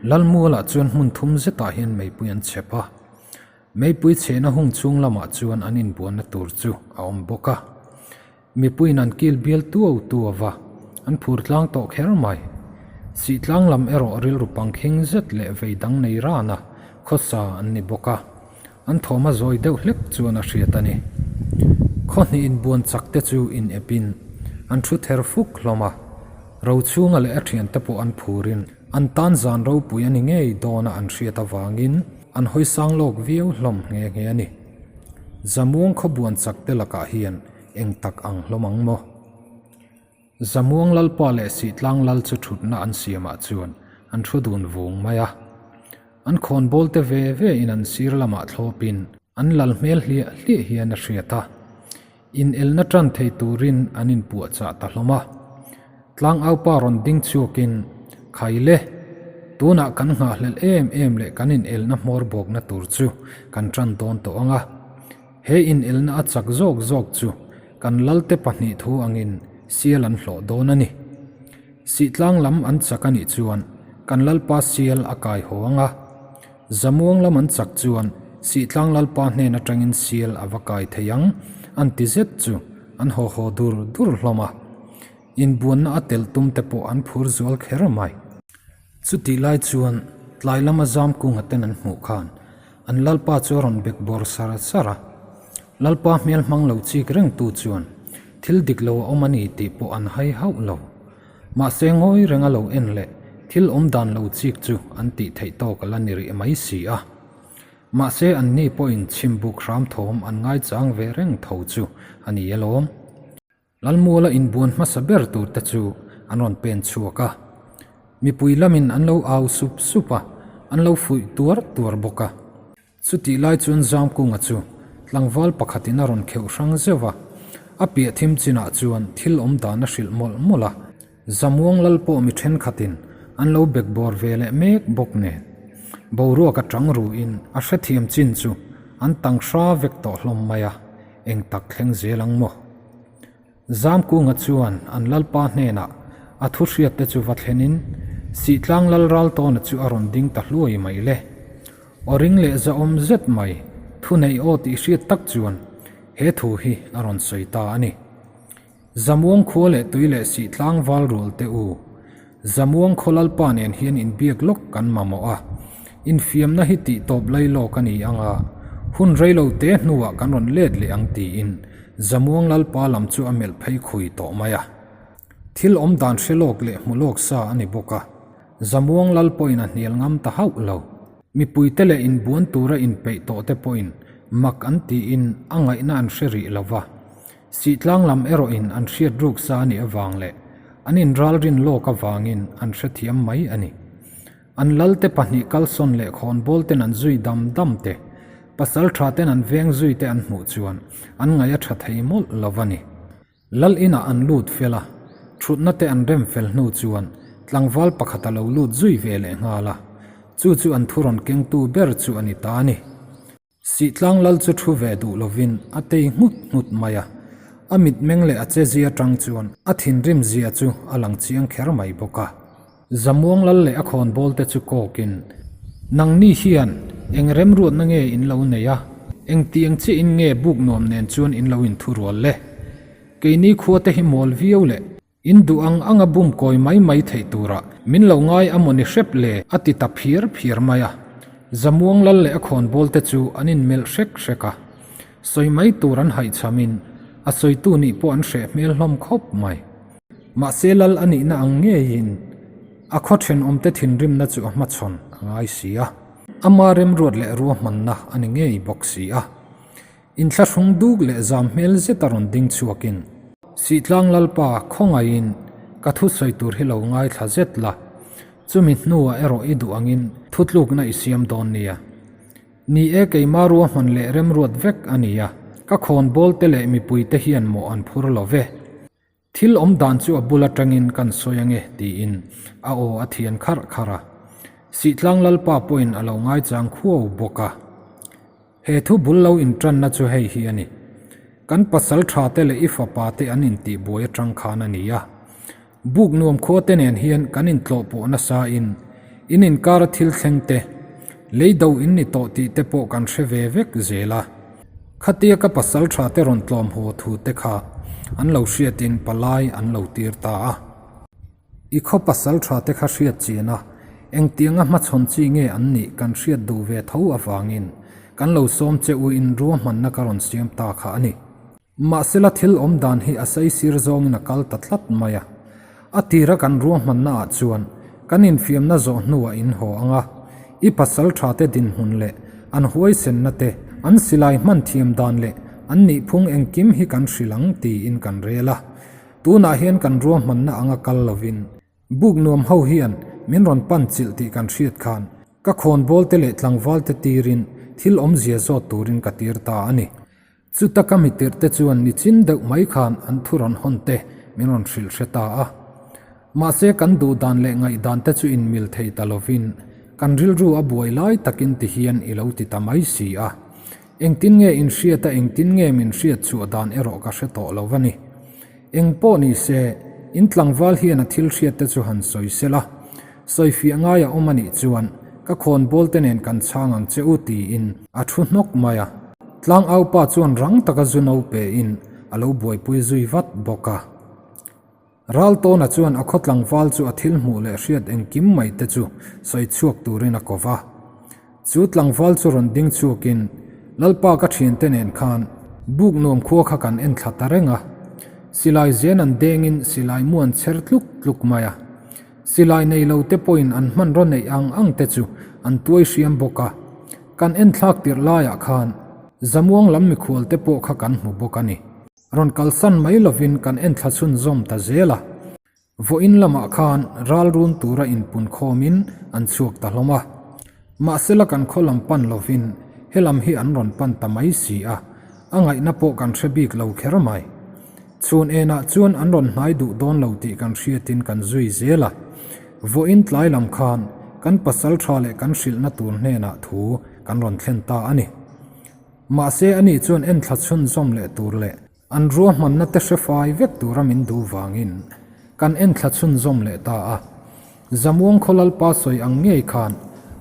Lalmualah chuan hmun thum zetah hian meipui an chhep a. Meipui chhehna hung chhung lamah chuan an inbuanna tur chu a awm bawk a. Mipuiin an kil bial tuau tuau va, an phur tlang tawh kher mai. Sihtlang lam erawh rilru pangkhing zet leh vei dang nei rana khawsa an ni bawk a, an thawm a zawi deuh hlek chuan a hriat a ni. Khaw hnih inbuan chak te chu in epin an thu ther fuk hlawm a, Rochhunga leh a thiante pawh an phurin an tan zan ropui a ni ngei dawna an hriat avangin an hawi sang lawk viau hlawm nghe nghe a ni. Zamuang khawbuan chak te lakah hian eng tak ang hlawm ang maw? Zamuang Lalpa leh Sihtlang Lal chu thutna an siamah chuan an thu dun vung mai a. An khawnbawl te ve ve in an sir lamah thlawpin an lal hmel hliah hliah hian a hriat a. Inelna tan thei turin an inpuahchah ta hlawm a. Tlangaupa rawn ding chhuakin, Khai le, tunah kan nghahhlelh em em leh kan inelna hmawr bawkna tur chu kan tan dawn tawh ang a. He inelna a chak zawk zawk chu kan lalte pahnih thu angin sial an hlawh dawn a ni. Sihtlang lam an chak a nih chuan kan lalpa sial a kai haw ang a. Zamuang lam an chak chuan Sihtlang lalpa hnen atangin sial a va kai thei ang an ti zet chu an haw haw dur dur hlawm a. Inbuanna a tel tum te pawh an phur zual kher mai. Chutih lai chuan tlai lama Zamkunga ten an hmuh khan an lalpa chu a rawn bek bawr sar sar a. Lalpa hmel hmang lo chik reng tu chuan thil dik lo a awm a ni tih pawh an hai hauh lo. Mahse ngawi renga lo en leh thil awm dan lo chik chu an tih theih tawk a la ni rih mai si a. Mahse anni pawhin chhimbuk hram thawm an ngaichang ve reng tho chu a ni alawm. Lalmuala inbuan hmasa ber tur te chu an rawn pen chhuak a. Mipui lamin an lo au sup sup a, an lo fuih tuar tuar bawk a. Chutih lai chuan Zamkunga chu tlangval pakhatin a rawn kheuh hrang zeuh a, a piah thim chinah chuan thil awm dan a hrilh mawlh mawlh a. Zamuang lal pawh mi thenkhatin an lo bek bawr ve leh mek bawk nen, boruak a tang ruin a hrethiam chin chu an tang hra vek tawh hlawm mai a, eng tak thleng zel ang maw? Zamkunga chuan an lalpa hnenah a thu hriatte chu va thlenin Sihtlang lal Raltawna chu a rawn ding ta hluai mai le. Aw ring leh zahawm zet mai, thu neih aw tih hriat tak chuan he thu hi a rawn sawi ta a ni. Zamuang khua leh tui leh Sihtlang val rual te u, Zamuang khaw lalpa nen hian inbiak lawk kan mamawh a, infiamna hi tih tawp lai lawk a ni ang a, hun reilo te hnuah kan rawn let leh ang tiin Zamuang lalpa lam chu a melh phei khui tawh mai a. Thil awm dan hre lawk leh hmu lawk sa a ni bawk a, Zamuang lal pawhin a hnial ngam ta hauh lo. Mipuite leh inbuan tura inpeih tawhte pawhin mak an tiin a ngaihna an hre rih lo va. Sihtlang lam erawhin an hriat ruk sa a nih avang leh an inralrin lawk avangin an hrethiam mai a ni. An lalte pahnih kalsawn leh khawnbawl ten an zui dam dam te, pasal tha ten an veng zui te an hmuh chuan an ngaih a tha thei mawlh lo va ni. Lal inah an lut fel a, thutna te an rem fel hnu chuan tlangval pakhat a lo lut zui ve leh nghal a, chu chu an thu rawn kengtu ber chu a ni ta a ni. Sihtlang lal chu thu ve duh lovin a tei nghut nghut mai a, a mitmeng leh a chezia tang chuan a thinrim zia chu a lang chiang kher mai bawk a. Zamuang lal leh a khawnbawl te chu kawkin, Nangni hian eng remruatna nge in lo nei a, engtiang chiahin nge buk nuam nen chuan in lo inthurual le? Keini khua te hi mawl viau leh In duh ang anga bum kawi mai mai theih turah min lo ngai a maw ni hrep le a ti ta phiar phiar mai a. Zamuang lal leh a khawnbawl te chu an inmelh hrek hrek a. Sawi mai tur an haihchhamin a sawitu nih pawh an hreh hmel hlawm khawp mai. Mahse lal a nihna ang ngeiin a khaw thenawmte thinrimna chu a hmachhawn a ngai si a. Ama remruat leh ruahmanna a ni ngei bawk si a. Inthlahrung duk leh zam hmel zet a rawn ding chhuakin, Sihtlang Lalpa, khawngaihin ka thusawi tur hi lo ngaithla zet la, chumi hnuah erawh i duh angin thutlukna i siam dawn nia. Ni e, keima ruahman leh remruat vek a ni a, ka khawnbawl te leh mipui te hian mawh an phur lo ve. Thil awm dan chu a bul atangin kan sawi ange tiin a aw a thian kharh kharh a. Sihtlang Lalpa pawhin a lo ngaichang khuau bawk a. He thu bul lo intanna chu hei hi a ni. Kan pasal tha te leh i fapa te an intihbuai atang khan a ni a. Buk nuam khua te nen hian kan intlawhpawh nasa in. In inkara thil thleng te, lei do in ni tawh tih te pawh kan hre ve vek zel a. Khatia ka pasal tha te rawn tlawm haw thu te kha an lo hriatin palai an lo tir ta a. I khaw pasal tha te kha hriat chian a, engtianga hmachhawn chi nge an nih kan hriat duh ve tho avangin kan lo sawm che u in ruahmanna ka rawn siam ta kha a ni. Mahsela thil awm dan hi a saisir zawngin a kal ta tlat mai a. A tira kan ruahmanna ah chuan kan infiamna zawh hnuah in haw ang a, i pasal tha te dinhmun leh an huaisenna te, an silai hman thiam dan leh an nihphung engkim hi kan hrilh ang tiin kan rel a. Tunah hian kan ruahmanna anga kal lovin Buk nuam ho hian min rawn pan chilh tih kan hriat khan ka khawnbawl te leh tlangval te tirin thil awmzia zawt turin ka tir ta a ni. Chuta ka mitirh te chuan nichin deuh mai khan an thu rawn hawn te min rawn hrilh hre ta a. Mahse kan duh dan leh ngaihdan te chu inmil thei ta lovin kan rilru a buai lai takin ti hian i lo ti ta mai si a. Engtin nge inhriat a engtin nge min hriat chhuah dan erawh ka hre tawh lo a ni. Eng pawh ni se, in tlangval hian a thil hriat te chu han sawi sel a, sawifiah ngai a awm a nih chuan ka khawnbawl te nen kan chhang ang che u tiin a thu hnawk mai a. Tlangaupa chuan rang taka zu no pe in a lo buaipui zui vat bawk a. Raltawna chuan a khaw tlangval chu a thil hmuh leh hriat engkim mai te chu sawi chhuak turin a ko va. Chu tlangval chu rawn ding chhuakin, Lalpa ka thiante nen khan buk nuam khua kha kan en thla ta reng a. Silai zen an dengin silai mu an chher tluk tluk mai a. Silai nei lo te pawhin an hmanraw neih ang ang te chu an tuai hriam bawk a. Kan en thlak tirh laiah khan Zamuang lam mikhual te pawh kha kan hmu bawk a ni. Rawn kalsan mai lovin kan en thla chhunzawm ta zel a. Vawiin lamah khan ral run tura inpun khawmin an chhuak ta hlawm a. Mahsela kan khaw lam pan lovin he lam hi an rawn pan ta mai si a, a ngaihna pawh kan hre bik lo kher mai. Chhun enah chuan an rawn hnai duh dawn lo tih kan hriatin kan zui zel a. Vawiin tlai lam khan kan pasal tha leh kan hrilhna tur hnenah thu kan rawn thlen ta a ni. Mahse ani chuan enthla chhunzawm leh tur leh An ruahmanna te hre fai vek tura min duh vangin kan enthla chhunzawm leh ta a. Zamuang khaw Lalpa sawi ang ngei khan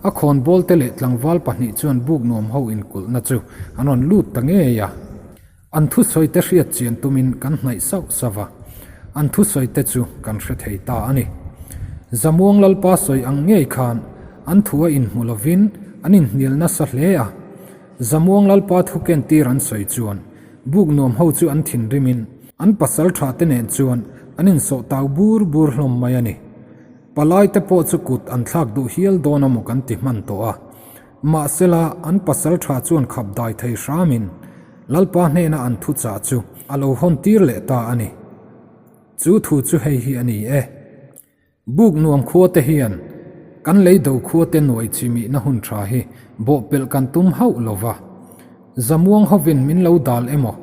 a khawnbawl te leh tlangval pahnih chuan buk nuam ho inkulhna chu an rawn lut ta ngei a. An thusawi te hriat chian tumin kan hnaih sauh sauh a, an thusawi te chu kan hre thei ta a ni. Zamuang Lalpa sawi ang ngei khan an thu a inhmu lovin an inhnial nasa hle a. Zamuang Lalpa thu kentir an sawi chuan Buk nuam ho chu an thinrimin an pasal tha te nen chuan an insawh tau bur bur hlawm mai a ni. Palai te pawh chu kut an thlak duh hial dawn a maw kan ti hman tawh a. Mahsela an pasal tha chuan khap dai thei hramin Lalpa hnena an thuchah chu a lo hawn tir leh ta a ni. Chu thu chu hei hi a ni e. Buk nuam khua te hian kan lei do khua te nuai chi mihna hun tha hi bawhpelh kan tum hauh lo va. Zamuang hovin min lo dal emaw,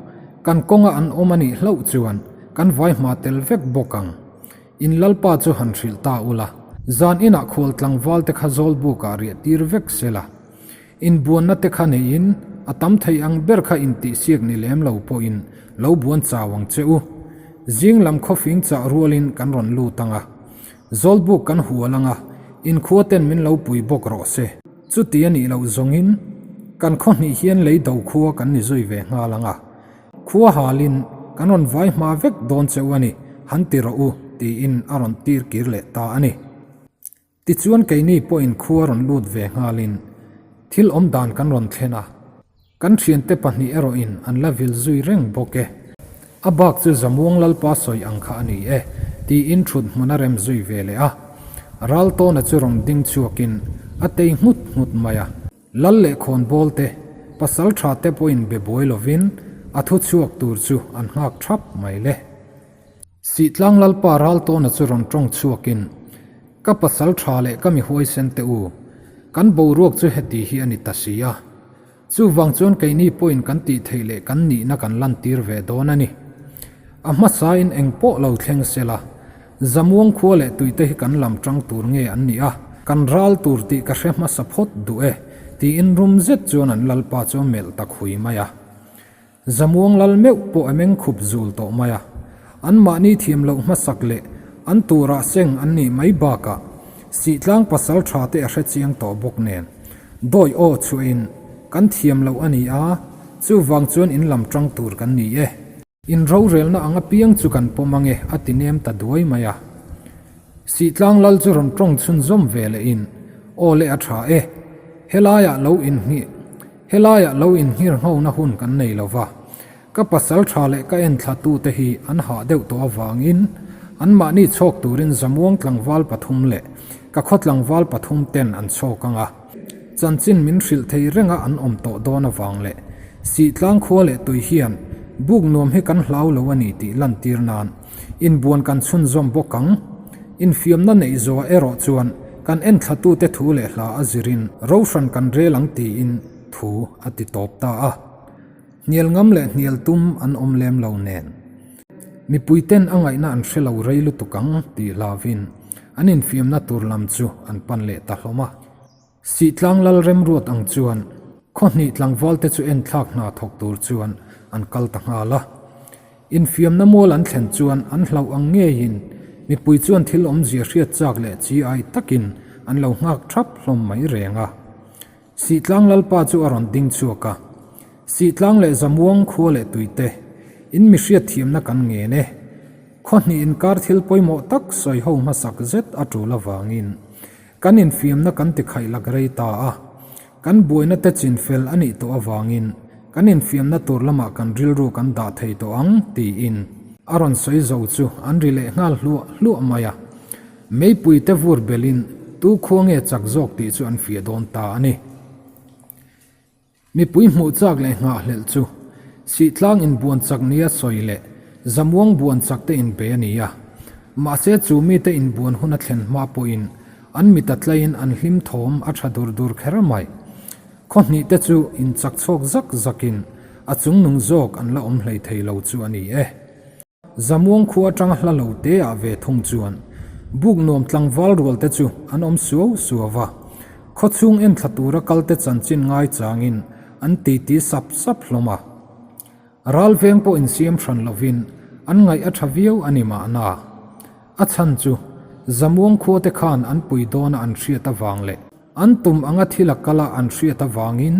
kan kawnga an awm a nih hlauh chuan kan vai hma tel vek bawk ang. In Lalpa chu han hrilh ta ula, zan inah khual tlangval te kha zawl bukah riah tir vek sela. Inbuanna te kha neiin a tam thei ang ber kha intihsiak ni lem lo pawhin lo buan chau ang che u. Zing lam khawfing chah rualin kan rawn lut ang a, Zawlbuk kan hual ang a, inkhua ten min lo pui bawk rawh se. Chuti a nih loh zawngin kan khaw hnih hian lei do khua kan ni zui ve nghal ang a, khua halin kan rawn vai hma vek dawn che u a ni, han ti rawh u, tiin a rawn tir kir leh ta a ni. Tichuan keini pawhin khua rawn lut ve nghalin thil awm dan kan rawn thlen a, kan thiante pahnih erawhin an la vil zui reng bawk e. A bak chu Zamuang Lalpa sawi ang kha a ni e, tiin thut hmun a rem zui ve leh a. Raltawna chu rawn ding chhuakin a tei nghut nghut mai a. Lal leh khawnbawl te, pasal tha te pawhin be buai lovin a thu chhuak tur chu an nghak thap mai le. Sihtlang Lalpa Raltawna chu rawn tawng chhuakin, Ka pasal tha leh ka mi huaisen te u, kan boruak chu heti hi a ni ta si a. Chuvang chuan keini pawhin kan tih theih leh kan nihna kan lantir ve dawn a ni. A hmasain eng pawh lo thleng se la, Zamuang khua leh tuite hi kan lam tang tur nge an nih a, kan ral tur tih ka hre hmasa phawt duh e, tiin rum zet chuan an Lalpa chu a melh ta khui mai a. Zamuang lal meuh pawh a meng khup zul tawh mai a, anmahni thiam loh hmasak leh an turah seng an nih mai bakah. Sihtlang pasal tha te a hre chiang tawh bawk nen, dawi aw chhuahin kan thiam loh a ni a, chuvang chuan in lam tang tur kan ni e. In rorelna ang apiang chu kan pawm ange a ti nem ta duai mai a. Sihtlang lal chu rawn tawng chhunzawm ve lehin, Aw le a tha e, helaiah lo inhngih, helaiah lo inhngir nghona hun kan nei lo va, Ka pasal tha leh ka enthla tute hi an hah deuh tawh avangin anmahni chhawk turin Zamuang tlangval pathum leh ka khaw tlangval pathum ten an chhawk ang a. Chanchin min hrilh thei renga an awm tawh dawn avang leh Sihtlang khua leh tui hian buk nuam hi kan hlau lo a ni tih lantir nan inbuan kan chhunzawm bawk ang. Infiamna neih zawh erawh chuan kan enthlatute thu leh hla a zirin rohran kan rel ang tiin thu a ti tawp ta a. Hnial ngam leh hnial tum an awm lem lo nen. Mipui ten a ngaihna an hre lo rei lutuk ang tih hlauvin an infiamna tur lam chu an pan leh ta hlawm a. Sihtlang lal remruat ang chuan khaw hnih tlangval te chu enthlak hna thawk tur chuan an kal ta nghal a. Infiamna mual an thlen chuan an hlauh ang ngeiin mipui chuan thil awmzia hriat chak leh chi ai takin an lo nghak thap hlawm mai reng a. Sihtlang Lalpa chu a rawn ding chhuak a, Sihtlang leh Zamuang khua leh tuite, in mi hriatthiamna kan ngen e. Khaw hnih inkar thil pawimawh tak sawi ho hmasak zet a tul avangin kan infiamna kan ti khaihlak rei ta a, kan buaina te chinfel a nih tawh avangin kan infiamna tur lamah kan rilru kan dah thei tawh ang tiin a rawn sawi zo chu an ri leh nghal hluah hluah mai a. Meipui te vur belin tu khua nge chak zawk tih chu an fiah dawn ta a ni. Mipui hmuh chak leh nghahhlelh chu Sihtlang inbuan chak nia sawi leh Zamuang buan chak te inbe a ni a. Mahse chu mite inbuan hun a thlen hma pawhin an mit a tlaiin an hlim thawm a tha dur dur kher mai. Khaw hnih te chu inchak chhawk zak zakin a chungnung zawk an la awm hlei thei lo chu a ni e. Zamuang khua atanga hla lo te ah ve thung chuan buk nuam tlangval rual te chu an awm suau suau va, khaw chhung en thla tura kal te chanchin ngai changin an titi sap sap hlawm a. Ral veng pawh insiam hran lovin an ngaih a tha viau a ni mahna. A chhan chu Zamuang khua te khan an pui dawna an hriat avang leh An tum anga thil a kal a an hriat avangin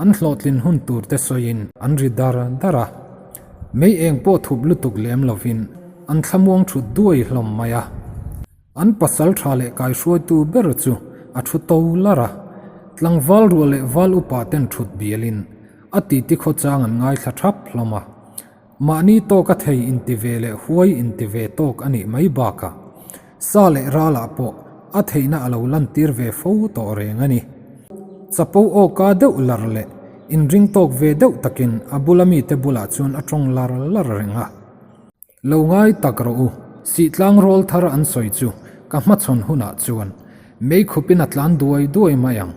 an hlawhtlin hun tur te sawiin an ri dar dar a. Mei eng pawh thup lutuk lem lovin an thlamuang thut duai hlawm mai a. An pasal tha leh kaihruaitu ber chu a thu to lar a. Tlangval rual leh val upa ten thut bialin a titi khawchang an ngaithla thap hlawm a. Mahni tawk a thei inti ve leh huai inti ve tawk a nih mai bakah sa leh ralah pawh a theihna a lo lantir ve fo tawh reng a ni. Chapo awka deuh lar leh inring tawk ve deuh takin a bula mite bulah chuan a tawng lar lar reng a. Lo ngai tak rawh u, sihtlang rawl thar an sawi chu ka hmachhawn hunah chuan meikhupin a tlan duai duai mai ang.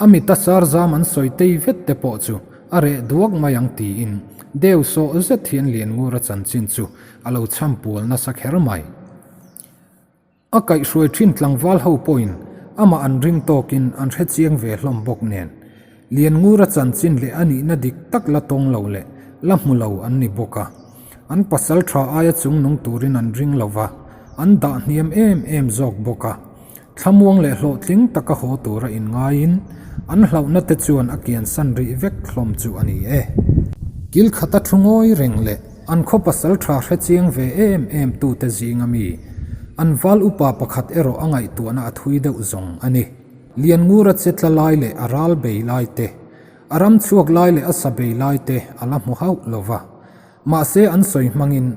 A mita sar zam an sawi tei vet te pawh chu a reh duak mai ang tiin deu sawh zet hian Lianngura chanchin chu a lo chham pual nasa kher mai. A kaihhruai thin tlangval ho pawhin amah an ring tawkin an hre chiang ve hlawm bawk nen Lianngura chanchin leh a nihna dik tak la tawng lo leh la hmu lo an ni bawk a. An pasal tha aia chungnung turin an ring lo va, an dah hniam em em zawk bawk a. Thlamuang leh hlawhtling taka haw tura inngaiin an hlauhna te chuan a kiansan rih vek hlawm chu a ni e. Kil khata thu ngawi reng leh an khaw pasal tha hre chiang ve em em tute zinga mi, an val upa pakhat erawh a ngaihtuahna a thui deuh zawng a ni. Lianngura che tla lai leh a ral bei lai te, a ram chhuak lai leh a sa bei lai te a la hmu hauh lo va. Mahse an sawi hmangin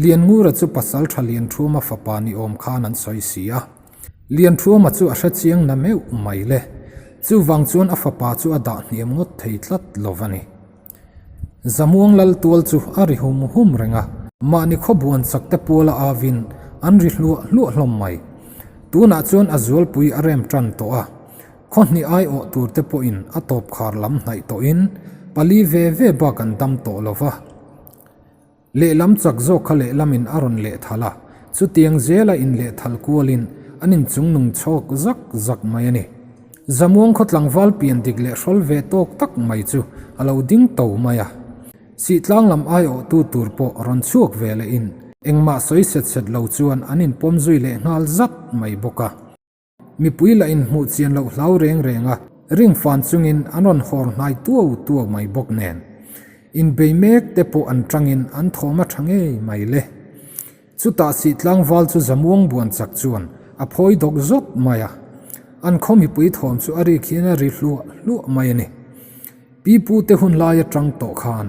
Lianngura chu pasal tha Lianthuma fapa ni awm khan an sawi si a. Lianthuma chu a hre chiang na meuh mai le. Chuvang chuan a fapa chu a dah hniam ngawt thei tlat lo va ni. Zamuang lal tual chu a ri hum hum reng a. Mahni khaw buan chak te puala avin an ri hluah hluah hlawm mai. Tunah chuan a zualpui a rem tan tawh a. Khaw hnih aiawh tur te pawhin a tawp khar lam hnaih tawhin pali ve ve bak an dam tawh lo va. Lehlam chak zawk kha lehlamin a rawn lehthal a, chutiang zela inlehthal kualin an inchungnung chhawk zak zak mai a ni. Zamuang khaw tlangval pian dik leh hrawl ve tawk tak mai chu a lo ding to mai a. Sihtlang lam aiawhtu tur pawh rawn chhuak ve lehin engmah sawi set set lo chuan an inpawm zui leh nghal zat mai bawk a. Mipui lah inhmuh chian loh hlau reng reng a, ring fan chungin an rawn hawr hnai tuau tuau mai bawk nen. Inbei mek te pawh an tangin an thawm a tha ngei mai le. Chutah sih tlangval chu Zamuang buan chak chuan a phawi dawk zawt mai a. An khaw mipui thawm chu a rik hian a ri hluah hluah mai a ni. Pipu te hun lai atang tawh khan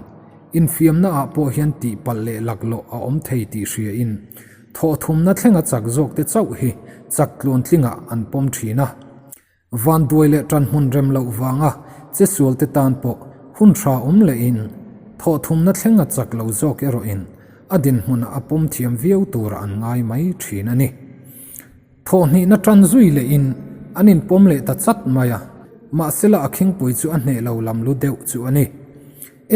infiamna ah pawh hian tihpalh leh laklawh a awm thei tih hria in thawhthumna thlenga chak zawk te chauh hi chak tluantlingah an pawm thin a. Vanduai leh tanhmun rem loh vanga che sual te tan pawh hun tha awm lehin thawhthumna thleng a chak lo zawk erawhin a dinhmunah a pawm thiam viau turah an ngai mai thin a ni. Thawhhnihna tan zui lehin an inpawm leh ta chat mai a, mahsela a khingpui chu a hneh lo lam lu deuh chu a ni.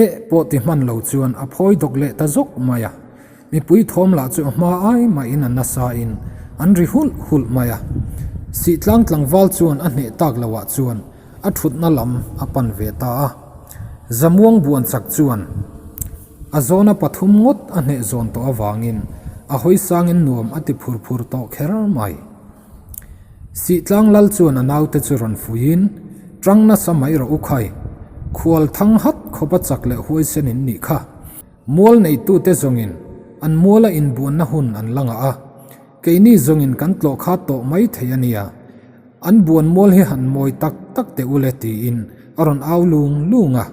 Eh pawh ti hman lo chuan a phawi dawk leh ta zawk mai a. Mipui thawm lah chu a hma ai mahin a nasa in an ri hulh hulh mai a. Sihtlang tlangval chuan a hneh tak loh ah chuan a thutna lam a pan ve ta a. Zamuang buan chak chuan a zawna pathum ngawt a hneh zawn tawh avangin a hawi sangin nuam a ti phur phur tawh kher mai. Sihtlang lal chuan a naute chu rawn fuiin, Ṭang nasa mai rawh u khai, khual thang hat khawpa chak leh huaisen in nih kha. Mual neitute zawngin an muala inbuanna hun an la ngah a, keini zawngin kan tlawh kha tawh mai thei a nia. An buan mual hi han mawi tak tak teh u le tiin a rawn au lung lung a.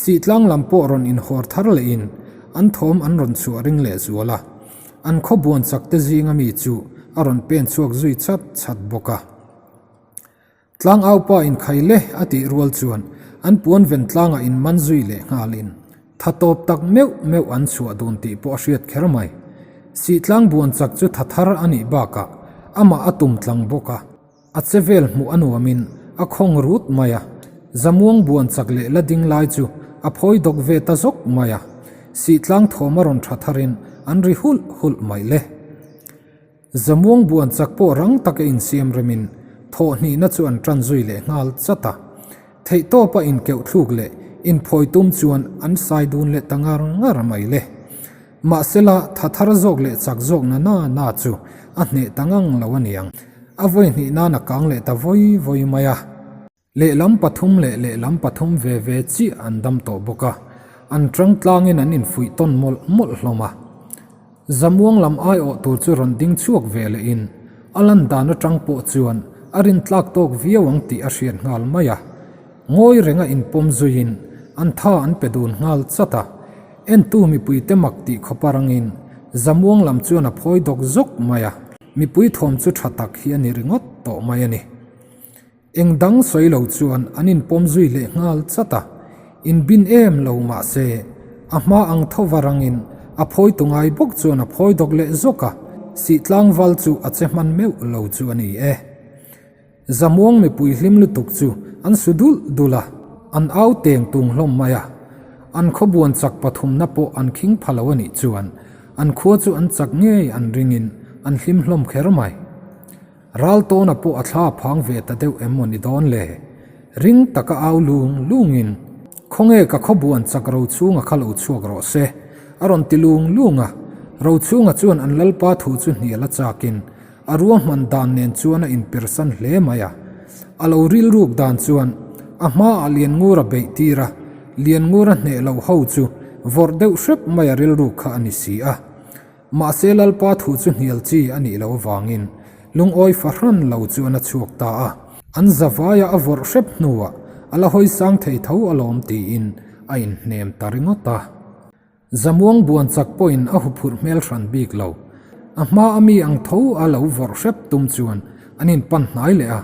Sihtlang lam pawh rawn inhawr thar lehin an thawm an rawn chhuah ring lehzual a. An khaw buan chak te zinga mi chu a rawn pen chhuak zui chat chat bawk a. Tlangau pa in khai le a tih rual chuan an puan ven tlangah in man zui leh nghalin tha tawp tak meuh meuh an chhuah dun tih pawh a hriat kher mai. Sihtlang buan chak chu tha thar a nih bakah amah a tum tlang bawk a. A che vel hmuh a nuamin a khawng rut mai a, Zamuang buan chak leh la ding lai chu a phawi dawk ve ta zawk mai a, Sihtlang thawm a rawn tha tharin an ri hulh hulh mai le. Zamuang buan chak pawh rang taka insiam remin thawhhnihna chu an tan zui leh nghal chat a, theihtawpa inkeuh thluk leh inphawi tum chuan an sai dun leh ta ngar ngar mai le. Mahsela, tha thar zawk leh chak zawk na na na chu a hneh ta ngang lo a niang. A vawi hnih nan a kang leh ta vawi vawi mai a. Lehlam pathum leh lehlam pathum ve ve chiah an dam tawh bawk a, an tang tlangin an infuih tawn mawlh mawlh hlawm a. Zamuang lam aiawh tur chu rawn ding chhuak ve lehin a lan dan atang pawh chuan a rintlak tawk viau ang tih a hriat nghal mai a. Ngawi renga inpawm zuiin an tha an pe dun nghal chat a. Entu mipuite mak tih khawpa rangin Zamuang lam chuan a phawi dawk zawk mai a, mipui thawm chu tha tak hi a ni ringawt tawh mai a ni. Eng dang sawi lo chuan an inpawm zui leh nghal chat a, inbin em lo mah se a hma ang thova rangin a phawi tu ngai bawk chuan a phawi dawk leh zawk a, Sihtlangval chu a che hman meuh lo chu a ni e. Zamuang mipui hlim lutuk chu an su dulh dulh a, an au teng tung hlawm mai a. An khawbuan chak pathumna pawh an khing pha lo a nih chuan an khua chu an chak ngei an ringin an hlim hlawm kher mai. Raltawna pawh a thla a phang ve ta deuh em maw ni dawn le? Ring taka au lung lungin, Khawnge ka khawbuan chak Rochhunga kha lo chhuak rawh se, a rawn ti lung lung a. Rochhunga chuan an lalpa thu chu hnial a chakin A ruahman dan nen chuan a inpersan hle mai a. A lo rilruk dan chuan a hmaah Lianngura beih tir a, Lianngura hneh loh ho chu vawrh deuh hrep mai a rilruk kha a ni si a. Mahse Lalpa thu chu hnial chi a nih loh avangin lungawi fahran lo chuan a chhuak ta a. An zavaia a vawrh hrep hnuah a la hawi sang thei tho alawm tiin a inhnem ta ringawt a. Zamuang buan chak pawhin a huphurh hmel hran bik lo. A hma a mi ang tho a lo vawrh hrep tum chuan an inpan hnai leh a.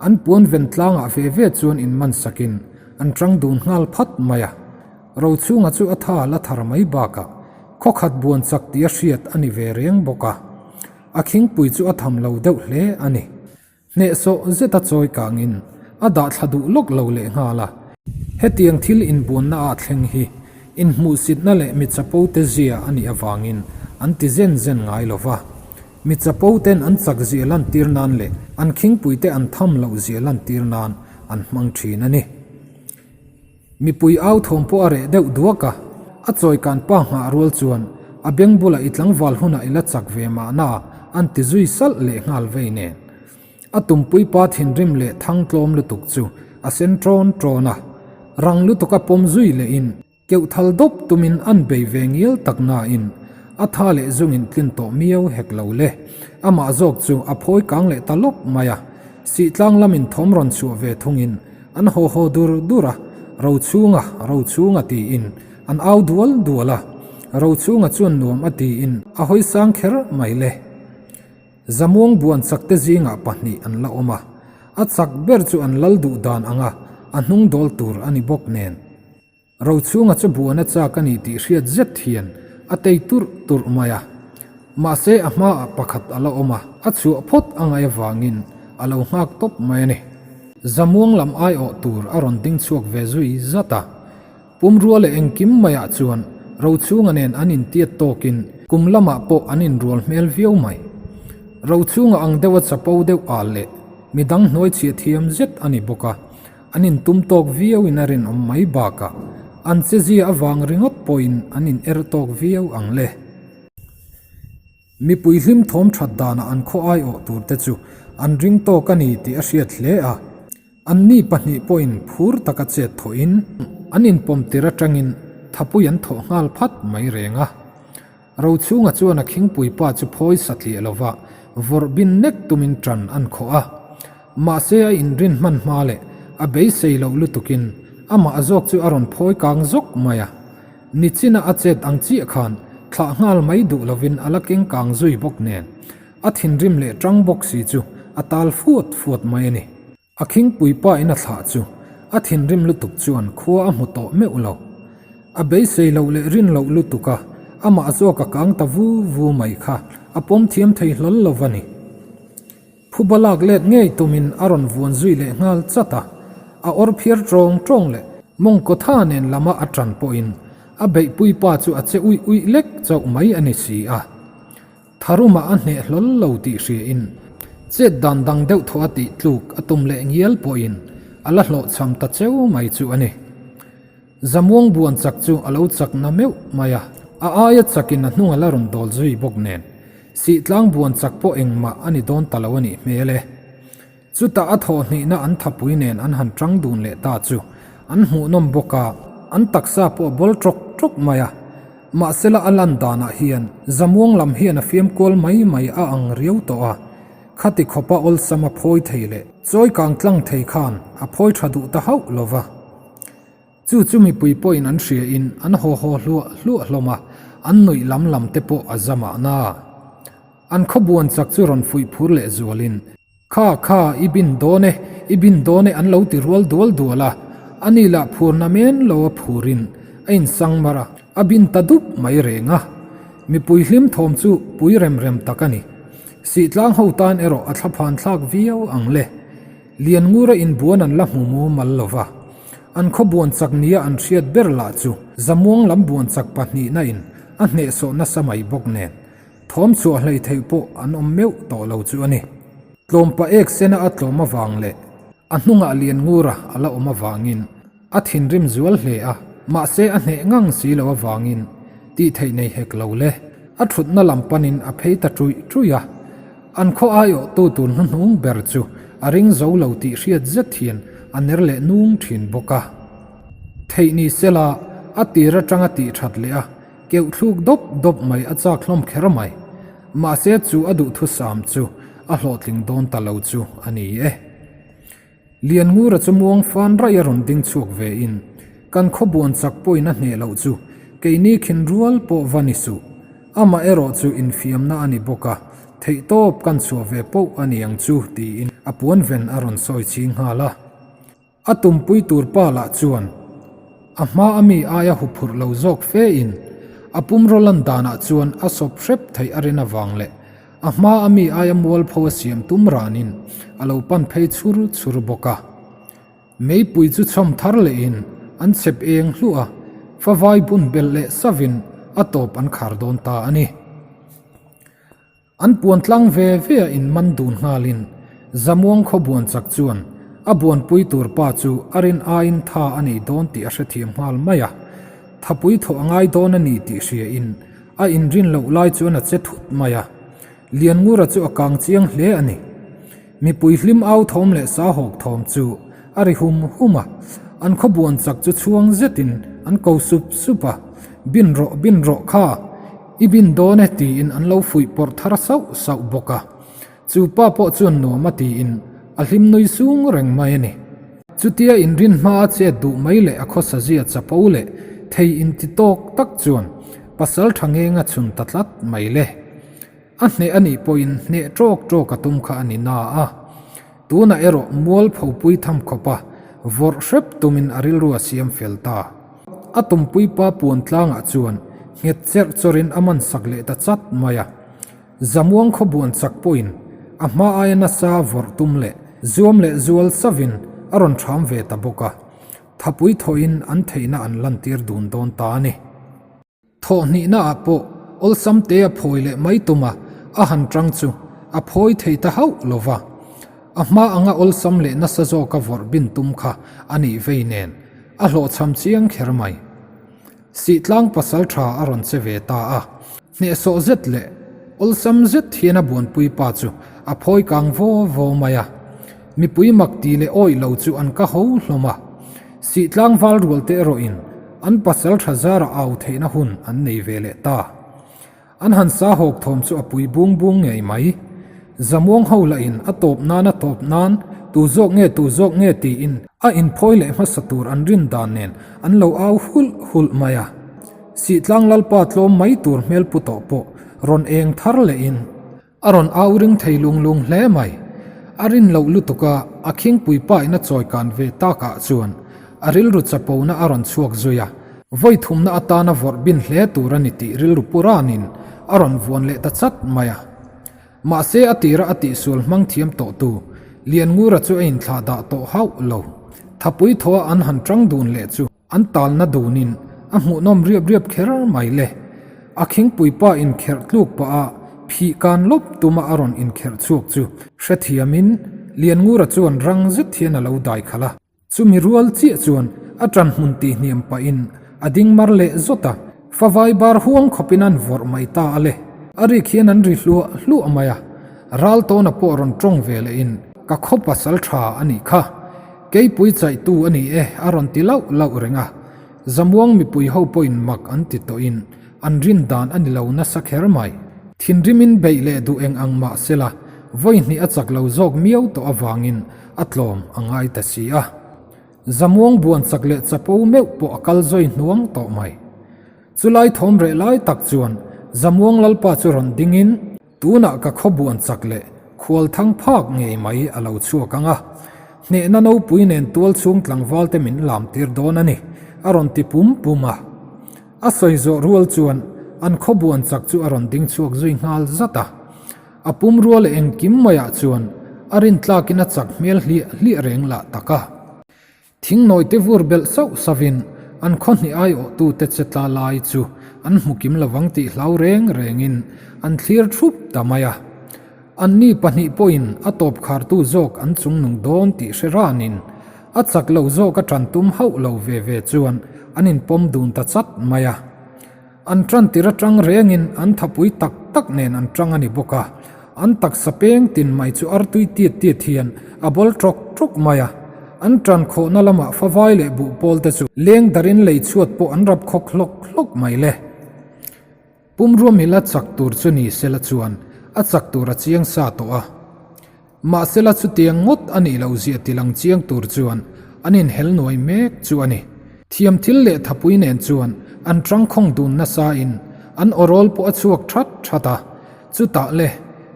An puan ven tlangah ve ve chuan inman sakin an tang dun nghal phat mai a. Rochhunga chu a tha la thar mai bakah khawkhat buan chak tih a hriat a ni ve reng bawk a. A khingpui chu a tham lo deuh hle a ni. Hnehsawh zeta chawi kangin a dah thla duh lawk lo leh nghal a. Hetiang thil inbuanna ah thleng hi inhmuhsitna leh mi chapo te zia a nih avangin an ti zen zen ngai lo va. Mi chapo ten an chak zia lantir nan leh an khingpui te an tham loh zia lantir nan an hmang thin a ni. Mipui au thawm pawh a reh deuh duak a, a chawikan pa nghah rual chuan a beng bulah i tlangval hunah i la chak ve mahna an ti zui salh leh nghal vei nen. A tumpui pa thinrim leh thang tlawm lutuk chu a sen ṭawn ṭawn a, rang lutuka pawm zui lehin keuh thal dawp tumin an bei ve ngial tak nain a tha leh zungin tlin tawh miau hek lo le. Amah zawk chu a phawi kang leh ta lawp mai a, Sihtlang lamin thawm rawn chhuah ve thungin an haw haw dur dur a, Rochhunga, Rochhunga tiin an au dual dual a, Rochhunga chuan nuam a tiin a hawi sang kher mai le. Zamuang buan chakte zingah pahnih an la awm a, a chak ber chu an lal duh dan anga a hnung dawl tur a ni bawk nen. Rochhunga chu buan a chak a ni tih hriat zet hian a tei turh turh mai a. Mahse a hmaah pakhat a la awm a, a chhuah phawt a ngaih avangin a lo nghak tawp mai a ni. Zamuang lam aiawh tur a rawn ding chhuak ve zui zat a. Pumrua leh engkim maiah chuan Rochhunga nen an intiat tawkin kum lamah pawh an inrual hmel viau mai. Rochhunga ang deuha chapo deuh al leh midang hnuai chhiah thiam zet a ni bawk a, an intum tawk viauin a rinawm mai bakah an chezia avang ringawt pawhin an in er tawk viau ang le. Mipui hlim thawm that danah an khaw aiawh turte chu an ring tawk a ni tih a hriat hle a. Anni pahnih pawhin phur taka chet thawhin an inpawm tir atangin thapui an thawh nghal phat mai reng a. Rochhunga chuan a khingpui pa chu phawi satliah lova vawrh bin nek tumin tan an khawh a. Mahse a inrin hman hma leh a beisei loh lutukin amah zawk chu a rawn phawi kang zawk mai a. Nichina a chet ang chiah khan thlah nghal mai duh lovin a la keng kang zui bawk nen a thinrim leh tang bawk si chu a tal fuat fuat mai a ni. A khingpui pa in a thlah chu a thinrim lutuk chuan khua a hmu tawh meuh lo. A beisei loh leh rin loh lutuk a, amah zawk a kang ta vu vu mai kha a pawm thiam thei hlawl lo va ni. Phuba lak let ngei tumin a rawn vuan zui leh nghal chat a, a awr phiar tawng tawng leh mawngkaw tha nen lama a tan pawhin a beihpui pa chu a che uih uih lek chauh mai a ni si a. Tharumah a hneh hlawl lo tih hriain chet dan dang deuh thaw a tih tluk a tum leh ngial pawhin a la hlawhchham ta cheu mai chu a ni. Zamuang buan chak chu a lo chak na meuh mai a, a aia chakin a hnung a la rawn dawl zui bawk nen Sihtlang buan chak pawh engmah a ni dawn ta lo a nih hmel e. Chutah a thawh hnihna an thapui nen an han tang dun leh ta chu an hmuhnawm bawk a, an taksa pawh a bawl tawk tawk mai a. Mahsela a lan danah hian Zamuang lam hian a fiam kual mai mai a ang riau tawh a, khati khawpa awlsam a phawi thei leh chawi kang tlang thei khan a phawi tha duh ta hauh lo va. Chu chu mipui pawhin an hriain an haw haw hluah hluah hlawm a, an nuih lam lam te pawh a za mahna. An khawbuan chak chu rawn fuih phur leh zualin, Kha, kha, i bin dawn e, i bin dawn e an lo ti rual dual dual a, ani lah phurna men lo a phurin a insang mar a, a bin ta dup mai reng a. Mipui hlim thawm chu pui rem rem tak a ni. Sihtlang ho tan erawh a thlaphan thlak viau ang le. Lianngura inbuan an la hmu mumal lo va, an khaw buan chak nia an hriat ber lah chu Zamuang lam buan chak pahnihna in a hnehsawh nasa mai bawk nen thawm chhuah hlei theih pawh an awm meuh tawh lo chu a ni. Tlawmpa ek sena a tlawm avang leh a hnungah Lianngura a la awm avangin A thinrim zual hle a, mahse a hneh ngang si lo avangin tih theih nei hek lo le. A thutna lam panin a phei ta ṭuih ṭuih a, an khaw aiawhtu tur hnuhnung ber chu a ring zo lo tih hriat zet hian a ner leh nung ṭhin bawk a. Theih ni sela a tir aṭanga tih ṭhat leh a keuh thluk dawp dawp mai a chak hlawm kher mai. Mahse chu a duhthusam chu a hlawhtling dawn ta lo chu a ni e. Lianngura chu muang fan raih a rawn ding chhuak ve in, kan khaw buan chak pawhin a hneh loh chu keini khin rual pawh va ni suh. Amah erawh chu infiamna a ni bawk a, theihtawp kan chhuah ve poh a ni ang chu tiin a puan ven a rawn sawi ching nghal a. A tumpui tur pa lah chuan a hma a mi aia huphurh lo zawk fe in a pumraw lan danah chuan a sawp hrep theih a rin avang leh A hma a mi aia mualpho a siam tum ranin a lo pan phei chhur chhur bawk a. Meipui chu chhawm thar lehin an chep eng hluah a, favai bun belh leh savin a tawp an khar dawn ta a ni. An puan tlang ve ve a inman dun nghalin Zamuang khaw buan chak chuan a buanpui tur pa chu a rin aiin tha a nei dawn tih a hrethiam nghal mai a. Thapui thawh a ngai dawn a ni tih hriain A inrin loh lai chuan a che thut mai a, Lianngura chu a kang chiang hle a ni. Mipui hlim au thawm leh sa hawk thawm chu a ri hum hum a, an khaw buan chak chu chhuang zetin an ko sup sup a, Bin rawh, bin rawh kha, i bin dawn e tiin an lo fuih pawrh thar sauh sauh bawk a. Chu pa pawh chuan nuam a tiin a hlim nui sung reng mai a ni. Chutia inrin hma a chet duh mai leh a khawsa zia chapo leh thei inti tawk tak chuan pasal tha ngeng a chhun ta tlat mai le. A hneh a nih pawhin hneh ṭawk ṭawk a tum kha a ni na a. Tunah erawh mual phopui tham khawpa vawrh hrep tumin a rilru a siam fel ta. A tumpui pa puan tlangah chuan nghet cherh chawrin a man sak leh ta chat mai a. Zamuang khawbuan chak pawhin a hma aia nasa vawrh tum leh zuam leh zual savin a rawn ṭham ve ta bawk a. Thapui thawhin an theihna an lantir dun dawn ta a ni. Thawh hnihnaah pawh awlsam te a phawi leh mai tum a, a han ṭang chu a phawi thei ta hauh lo va. A hma anga awlsam leh nasa zawka vawrh bin tum kha a nih vei nen a hlawhchham chiang kher mai. Sihtlang pasal ṭha a rawn che ve ta a, hnehsawh zet leh awlsam zet hian a buanpui pa chu a phawi kang vaw vaw mai a. Mipui mak ti leh awih lo chu an ka ho hlawm a. Sihtlang val rual te erawhin an pasal tha zara au theihna hun an nei ve leh ta. An han sa hawk thawm chu a pui bung bung ngei mai. Zamuang ho lahin a tawp nan a tawp nan tu zawk nge tu zawk nge tiin a inphawi leh hmasa tur an rin dan nen an lo au hulh hulh mai a. Sihtlang lalpa tlawm mai tur hmel pu tawh pawh rawn eng thar lehin A rawn au ring thei lung lung hle mai. A rin loh lutuk a, a khingpui pa in a chawi kan ve tak ah chuan a rilru chapona a rawn chhuak zui a. Vawi thumna atana vawrh bin hle tur a ni tih rilru pu ranin a rawn vuan leh ta chat mai a. Mahse a tira a tihsual hmang thiam tawh tu Lianngura chu a inthlah dah tawh hauh lo. Thapui thaw a an han tang dun leh chu. An talna dunin a hmuhnawm riap riap kher mai le. A khingpui pa inkherh tluk pah a phih kan lawp tuma a rawn inkherh chhuak chu hrethiamin Lianngura chuan rang zet hian a lo dai khalh a. Chumi rual chiah chuan a ṭan hmun tihhniam pahin a ding mar leh zawt a, favai bar huang khawpin an vawrh mai ta a le. A rik hian an ri hluah hluah mai a, ral tawna pawh rawn ṭawng ve lehin ka khaw pasal ṭha a nih kha. Keipui chaihtu a ni e, a rawn ti lauh lauh reng a. Zamuang mipui ho pawhin mak an ti tawhin an rin dan a ni lo nasa kher mai. Thinrimin beih leh duh eng ang mah sela, vawi hnih a chak lo zawk miau tawh avangin a tlawm a ngai ta si a. Zamuang buan chak leh chapo meuh pawh a kal zawi hnuang tawh mai. Chulai thawm reh lai tak chuan Zamuang Lalpa chu rawn dingin, Tunah ka khawbuan chak leh khual thang phak ngei mai a lo chhuak ang a, hnehna nopui nen tual chhung tlangval te min lam tir dawn a ni, a rawn ti pum pum a. A sawi zawh rual chuan an khawbuan chak chu a rawn ding chhuak zui nghal zat a. A pum rual leh engkim maiah chuan a rintlakin a chak hmel hliah hliah reng lah tak a. Thingnawi te vur belh sauh sauhin an khaw hnih aiawhtute che tla lai chu an hmu kim lovang tih hlau reng rengin an thlir thup ta mai a. Anni pahnih pawhin a tawp khartu zawk an chungnung dawn tih hre ranin a chak lo zawk a ṭan tum hauh lo ve ve chuan an inpawm dun ta chat mai a. An ṭan tir aṭang rengin an thapui tak tak nen an ṭang a ni bawk a, an taksa peng tin mai chu artui tiat tiat hian a bawl ṭawk ṭawk mai a. An ṭan khawhna lamah favai leh buhpawl te chu leng darin lei chhuat pawh an rap khawk hlawk hlawk mai le. Pumrua mila chak tur chu ni sela chuan a chak tur a chiang sa tawh a. Mahsela chutiang ngawt a nih loh zia ti lang chiang tur chuan an inhel nuai mek chu a ni. Thiam thil leh thapui nen chuan an tangkhawng dun nasa in an awrawl pawh a chhuak that that a, chutah le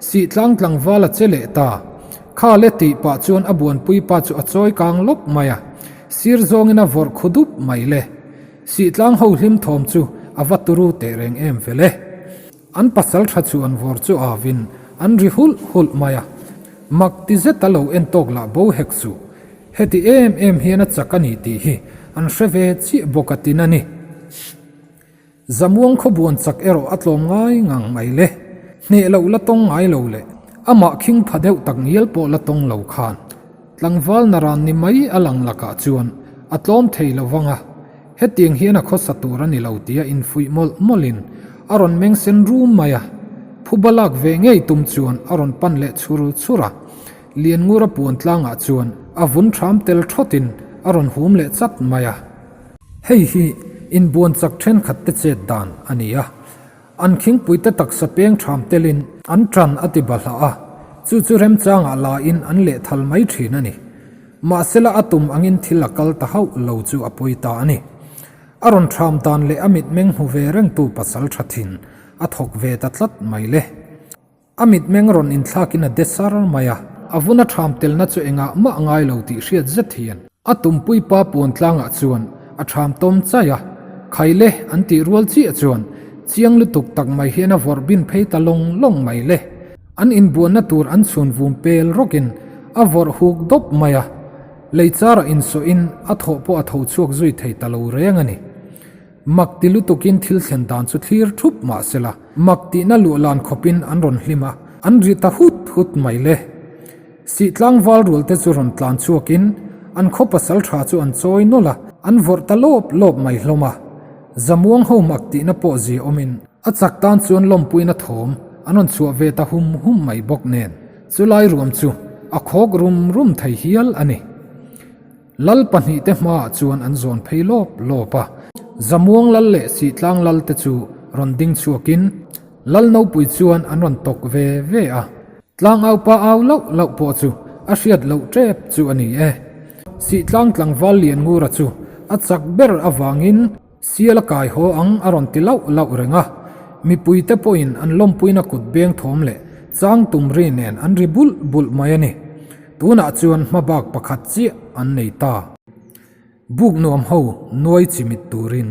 Sihtlang tlangval a che leh ta. Kha le tih pah chuan a buanpui pa chu a chawi kang lawp mai a, sir zawngin a vawrh khu dup mai le. Sihtlang ho hlim thawm chu a va turu teh reng em vel e. An pasal tha chu an vawr chu avin an ri hulh hulh mai a, mak ti zet a lo en tawk lah bo hek suh. Heti em em hian a chak a ni tih hi an hre ve chiah bawk a tin a ni. Zamuang khawbuan chak erawh a tlawm ngai ngang mai le. Hneh loh la tawng ngai lo leh amah khing pha deuh tak ngial pawh la tawng lo khan tlangval naran ni mai a lang lakah chuan a tlawm thei lo vang a. Hetiang hian a khawsa tur a ni lo tia infuih mawlh mawlhin a rawn meng sen rum mai a, phuba lak ve ngei tum chuan a rawn pan leh chhur chhur a. Lianngura puan tlangah chuan a vun ṭham tel ṭhawtin a rawn hum leh chat mai a. Hei hi inbuan chak ṭhenkhat te chet dan a ni a, an khingpuite taksa peng ṭham telin an ṭan a ti bahlah a, chu chu remchangah lain an lehthal mai ṭhin a ni. Mahsela a tum angin thil a kal ta hauh lo chu a pawi ta a ni. A rawn ṭham dan leh a mitmeng hmu ve rengtu pasal ṭha thin a thawk ve ta tlat mai le. A mitmeng rawn inthlakin a de sar mai a. A vuna ṭham telna chu engah mah ngai lo tih hriat zet hian a tumpui pa puan tlangah chuan a ṭham tawm chaih a. Khai le an tih rual chiah chuan chiang lutuk tak mai hian a vawrh bin phei ta lawng lawng mai le. An inbuanna tur an chhun vum pel rawkin a vawrh huk dawp mai a. Lei charah insawhin a thawh pawh a tho chhuak zui thei ta lo reng a ni. Mak ti lutukin thil thlen dan chu thlir thup mah sela, mak tihna luhlan khawpin an rawn hlim a, an ri ta hut hut mai le. Sih tlangval rualte chu rawn tlan chhuakin an khaw pasal tha chu an chawi nawlh a, an vawrh ta lawp lawp mai hlawm a. Zamuang ho mak tihna pawh zia awmin a chak tan chuan lawmpuina thawm an rawn chhuah ve ta hum hum mai bawk nen, chulai ruam chu a khawk rum rum thei hial a ni. Lal pahnihte hmaah chuan an zawn phei lawp lawp a, Zamuang lal leh Sihtlang lal te chu rawn ding chhuakin Lal Nopui chuan an rawn tawk ve ve a. Tlangaupa au lauh lauh pawh chu a hriat loh tep chu a ni e. Sihtlang tlangval Lianngura chu a chak ber avangin Sial a kai haw ang a rawn ti lauh lauh reng a, mipuite pawhin an lawmpuina kut beng thawm leh chang tum ri nen an ri bulh bulh mai a ni. Tunah chuan hmabak pakhat chiah an nei ta. Buk nuam ho nuai chimit turin.